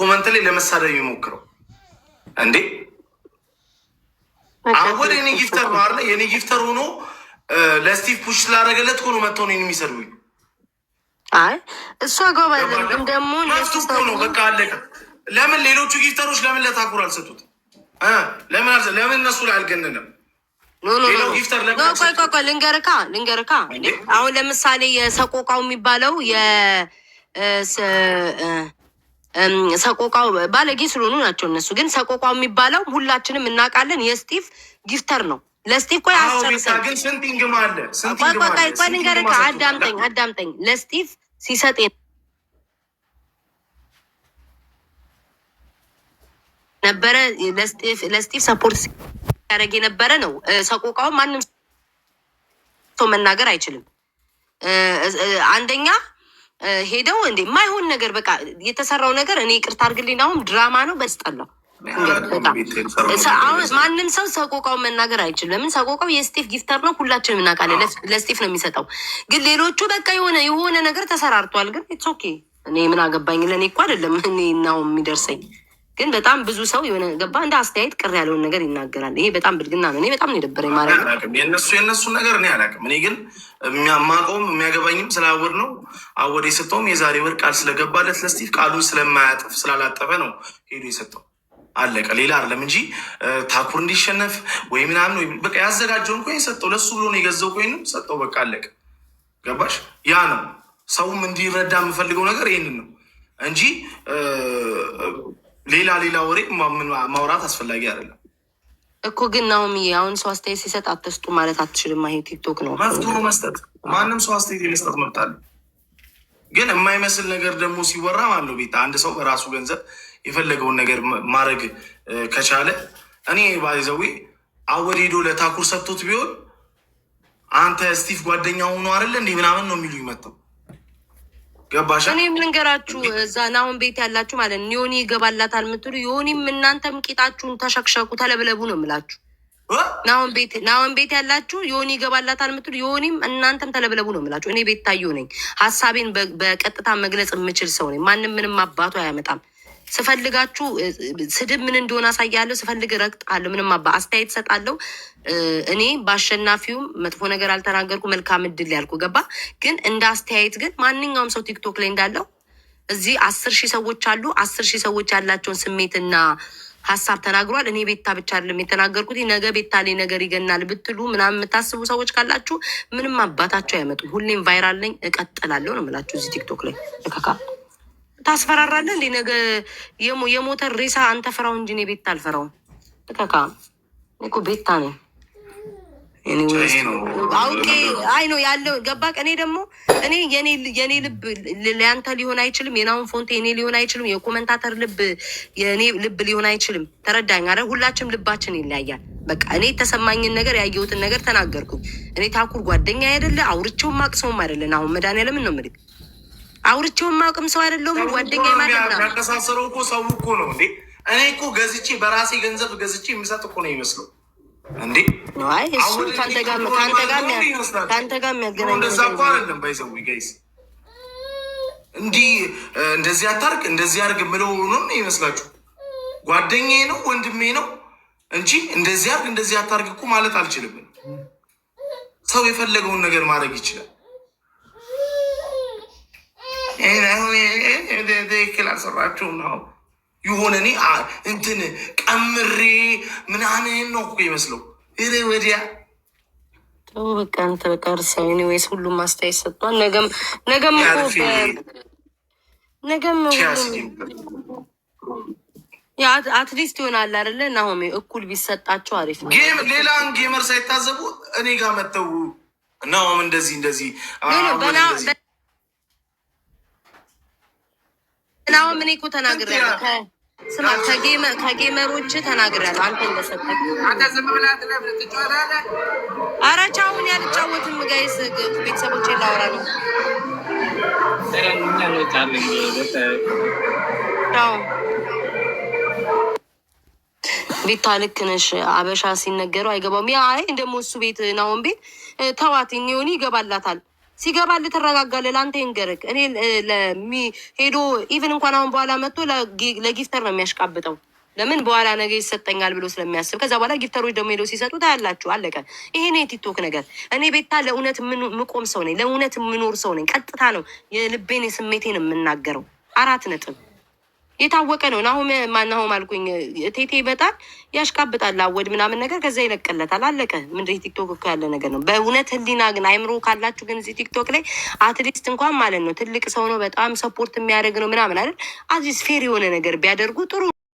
Comment ላይ ለመሳደብ የሚሞክረው እንዴ? አወደ የኔ gifter ነው አይደለ? የኔ gifter ሆኖ ለስቲቭ push ስላደረገለት ሆኖ መጥተው ነው የሚሰድቡኝ። አይ፣ እሷ ጎበዝ ግን ደግሞ መፍቱ እኮ ነው። በቃ አለቀ። ለምን ሌሎቹ gifter ኦች ለምን ለታኩር አልሰጡት? ለምን እነሱ ላይ አልገነንም? ሌላው gifter ለምን ቆይ ቆይ ቆይ፣ ልንገርካ ልንገርካ። አሁን ለምሳሌ የሰቆቃው የሚባለው፣ የሰቆቃው ባለጌ ስለሆኑ ናቸው እነሱ። ግን ሰቆቃው የሚባለው ሁላችንም እናውቃለን የስቲቭ gifter ነው። ለስቲቭ፣ ቆይ አስጨርሰን። ግን ስንት ኢንግማ አለ? ቆይ ቆይ ቆይ ቆይ፣ ልንገርካ፣ አዳምጠኝ አዳምጠኝ። ለስቲቭ ሲሰጥ ነበረ፣ ለስቲቭ support ሲያደርግ የነበረ ነው። ሰቆቃው ማንም ሰው መናገር አይችልም። አንደኛ ሄደው እንዴ የማይሆን ነገር፣ በቃ የተሰራው ነገር፣ እኔ ይቅርታ አድርግልኝ፣ አሁን ድራማ ነው በስጠላው። አሁን ማንም ሰው ሰቆቃውን መናገር አይችልም። ለምን? ሰቆቃው የስቴፍ gifter ነው፣ ሁላችንም እናውቃለን። ለስቴፍ ነው የሚሰጠው። ግን ሌሎቹ በቃ የሆነ የሆነ ነገር ተሰራርቷል። ግን it's okay፣ እኔ ምን አገባኝ? ለእኔ እኮ አይደለም እኔ ናው የሚደርሰኝ። ግን በጣም ብዙ ሰው የሆነ ገባ እንደ አስተያየት ቅር ያለውን ነገር ይናገራል። ይሄ በጣም ብልግና ነው። እኔ በጣም ነው የደበረኝ ማለት ነው። የእነሱን ነገር እኔ አላውቅም። እኔ ግን የማውቀውም የሚያገባኝም ስለ አወድ ነው። አወድ የሰጠውም የዛሬ ወር ቃል ስለገባለት ለስቲቭ ቃሉን ስለማያጥፍ ስላላጠፈ ነው ሄዶ የሰጠው። አለቀ። ሌላ አይደለም እንጂ ታኩር እንዲሸነፍ ወይ ምናምን ወይ በቃ ያዘጋጀውን coin ሰጠው። ለሱ ብሎ ነው የገዛው፣ coin ሰጠው። በቃ አለቀ። ገባሽ? ያ ነው ሰውም እንዲረዳ የምፈልገው ነገር ይህንን ነው እንጂ ሌላ ሌላ ወሬ ማውራት አስፈላጊ አይደለም። እኮ ግን ናሆምዬ፣ አሁን ሰው አስተያየት ሲሰጥ አትስጡ ማለት አትችልም። ይሄ ቲክቶክ ነው። መብቱ ነው መስጠት። ማንም ሰው አስተያየት የመስጠት መብት አለ። ግን የማይመስል ነገር ደግሞ ሲወራ ማለት ነው ቤት አንድ ሰው በራሱ ገንዘብ የፈለገውን ነገር ማድረግ ከቻለ፣ እኔ by the way አወድ ሄዶ ለታኩር ሰጥቶት ቢሆን አንተ ስቲቭ ጓደኛ ሆኖ አይደለ እንዲህ ምናምን ነው የሚሉኝ መጥተው። ገባሽ? እኔም ልንገራችሁ፣ እዛ ናሁን ቤት ያላችሁ ማለት ነው፣ ዮኒ ይገባላታል የምትሉ፣ ዮኒም እናንተም ቂጣችሁን ተሸክሸኩ ተለብለቡ ነው የምላችሁ። ናሁን ቤት ያላችሁ፣ ዮኒ ይገባላታል የምትሉ፣ ዮኒም እናንተም ተለብለቡ ነው የምላችሁ። እኔ ቤት ታዩ ነኝ። ሀሳቤን በቀጥታ መግለጽ የምችል ሰው ነኝ። ማንም ምንም አባቱ አያመጣም። ስፈልጋችሁ ስድብ ምን እንደሆነ አሳያለሁ። ስፈልግ ረግጣለሁ። ምንም አባ አስተያየት ሰጣለሁ። እኔ በአሸናፊውም መጥፎ ነገር አልተናገርኩ፣ መልካም እድል ያልኩ ገባ። ግን እንደ አስተያየት ግን ማንኛውም ሰው ቲክቶክ ላይ እንዳለው እዚህ 10,000 ሰዎች አሉ። 10,000 ሰዎች ያላቸውን ስሜትና ሀሳብ ተናግሯል። እኔ ቤታ ብቻ አይደለም የተናገርኩት። ነገ ቤታ ላይ ነገር ይገናል ብትሉ ምናምን የምታስቡ ሰዎች ካላችሁ ምንም አባታቸው አይመጡም። ሁሌም viral ነኝ፣ እቀጥላለሁ ነው የምላችሁ። እዚህ ቲክቶክ ላይ እከካ ታስፈራራለህ እንዴ? ነገ የሞተር ሬሳ አንተ ፍራው እንጂ እኔ ቤታ አልፈራውም። እከካ፣ እኔ እኮ ቤታ ነኝ። አውቄ አይ ነው ያለው ገባ። እኔ ደግሞ እኔ የኔ ልብ ለያንተ ሊሆን አይችልም። የናሁን ፎንቴ የኔ ሊሆን አይችልም። የ commentator ልብ የኔ ልብ ሊሆን አይችልም። ተረዳኝ አረ ሁላችንም ልባችን ይለያያል። በቃ እኔ የተሰማኝን ነገር፣ ያየሁትን ነገር ተናገርኩኝ። እኔ ታኩር ጓደኛ አይደለ፣ አውርቼው ማቅ ሰውም አይደለ። አሁን መድኃኒዓለምን ነው የምልህ፣ አውርቼው ማቅም ሰው አይደለሁም። ጓደኛ ማለት ነው። ያቀሳሰረው እኮ ሰው እኮ ነው እንዴ። እኔ እኮ ገዝቼ፣ በራሴ ገንዘብ ገዝቼ የሚሰጥ እኮ ነው ይመስለው እንዴ። አይ፣ እሱ ከአንተ ጋር የሚያገናኝ እንደዛ እኮ አይደለም። By the way guys፣ እንዲህ እንደዚህ አታርግ እንደዚህ አርግ ምለው ነው ይመስላችሁ? ጓደኛዬ ነው፣ ወንድሜ ነው እንጂ እንደዚህ አርግ እንደዚህ አታርግ እኮ ማለት አልችልም። ሰው የፈለገውን ነገር ማድረግ ይችላል። ትክክል አልሰራችሁም ነው የሆነ እኔ እንትን ቀምሬ ምናምን ነው እኮ ይመስለው። ሬ ወዲያ። ተው በቃ፣ አንተ በቃ እርሳው። Anyways ሁሉም አስተያየት ሰጥቷል። ነገም ነገም እኮ ነገም at least ይሆናል አይደለ? ናሆሜ፣ እኩል ቢሰጣቸው አሪፍ ነው። Game ሌላን gamer ሳይታዘቡ እኔ ጋር መተው ናሆም እንደዚህ እንደዚህ ናሆም፣ እኔ እኮ ተናግሬያለሁ። ስማ፣ ከ gamer ኦች ተናግሬያለሁ። አንተ እንደሰጠህ። ኧረ ቻውን፣ ያልጫወትም guys፣ ቤተሰቦቼ ላወራ ነው። ቻው ቤታ፣ ልክ ነሽ። አበሻ ሲነገረው አይገባውም። ያ አይ እንደሞ እሱ ቤት ናሆም ቤት ተዋት፣ ዮኒ ይገባላታል። ሲገባ ልትረጋጋለህ። ለአንተ ይንገርክ። እኔ ሄዶ even እንኳን አሁን በኋላ መጥቶ ለ gifter ነው የሚያሽቃብጠው። ለምን በኋላ ነገ ይሰጠኛል ብሎ ስለሚያስብ፣ ከዛ በኋላ gifter ኦች ደግሞ ሄደው ሲሰጡ ታያላችሁ። አለቀ። ይሄ ነው የቲክቶክ ነገር። እኔ ቤታ ለእውነት የምቆም ሰው ነኝ። ለእውነት የምኖር ሰው ነኝ። ቀጥታ ነው የልቤን የስሜቴን የምናገረው። አራት ነጥብ። የታወቀ ነው። ናሁም ማናሆም አልኩኝ። ቴቴ በጣም ያሽቃብጣል አወድ ምናምን ነገር፣ ከዛ ይለቅለታል። አለቀ። ምንድን ቲክቶክ እኮ ያለ ነገር ነው። በእውነት ህሊና ግን አይምሮ ካላችሁ ግን እዚህ ቲክቶክ ላይ at least እንኳን ማለት ነው ትልቅ ሰው ነው፣ በጣም support የሚያደርግ ነው ምናምን አይደል? At least fair የሆነ ነገር ቢያደርጉ ጥሩ።